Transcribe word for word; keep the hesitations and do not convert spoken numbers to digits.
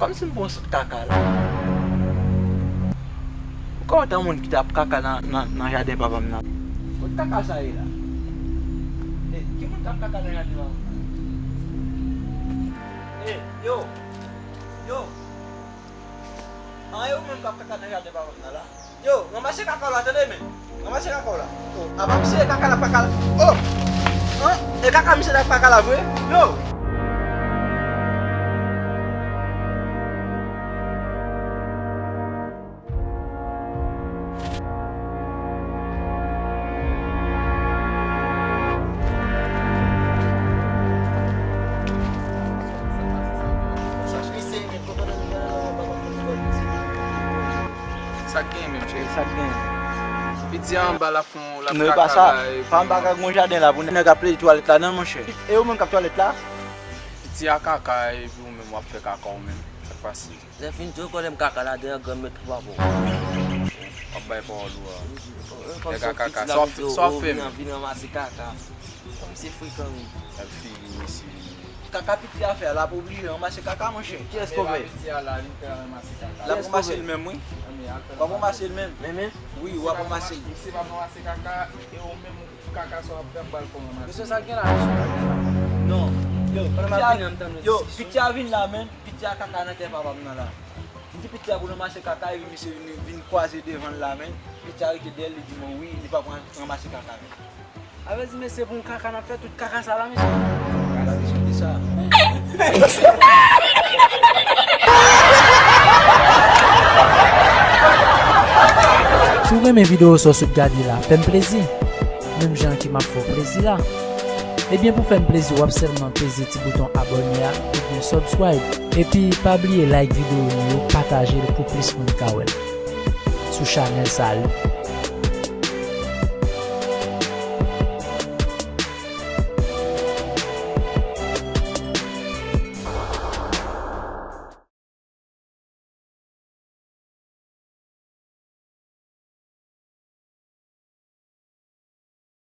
Kòmsi m pran sot kaka la. Ou ka wè tan moun ki t ap kaka nan, nan, nan jaden papa m nan. Kot kaka sa ye la? E, ki moun k ap kaka nan jaden papa m nan? E, yo! Yo! An, e ou menm k ap kaka nan jaden papa m nan la? Yo, ranmase kaka w la, tande men. Ranmase kaka w la. Oh, apa misye e kaka l ap kaka la? Oh! An, e kaka misye t ap kaka la vre? Yo! Sa k genyen menm, cheri? Sa k genyen? Piti a anba l ap fè yon, l ap kaka la, epi pa anba kaka gon jaden la pou nèg ap plede twalèt la, non, monchè. E ou menm k ap twalèt la? Piti a kaka, epi ou menm w ap fè kaka ou menm. Sa k pase? Lè fin di w konnen m kaka ladan an, granmèt pou papa w. W ap bay pawòl ou a. Nèg a kaka. Sa w ap fè, sa w ap fè menm? Vin ranmase kaka. Kòm se frekan wi. L ap fini mesye. Kaka piti a fè a, l ap oblije ranmase kaka, monchè. Kiyès k ouvè? Piti a la, li fè ranmase kaka. L ap ranmase l menm, wi. W ap ranmase l menm. Men, men. Wi, w ap ranmase l. Misye p ap ranmase kaka, e ou menm ou kaka sa w ap fè, m pral fè w ranmase. Mesye, sa gen la, mesye? Non. Yo, piti a, yo, piti a vin la menm, piti a kaka nan tè papa m nan la. M di piti a pou l ranmase kaka, epi misye vin, vin kwaze devan l la menm. Piti a rete dèyè l, li di mwen wi, li p ap ranmase kaka menm. Sa vle di mesye pou yon kaka n ap fè tout kaka sa la, mesye? Ala mesye di sa. Si w renmen videyo sa w sot gade la, fè m plezi. Menm jan ke m ap fè w plezi la. Ebyen, pou fè m plezi, w ap sèlman peze ti bouton abòne a oubyen subscribe. Epi, pa bliye like videyo nou yo, pataje l pou plis moun ka wè l sou chanèl sa yo.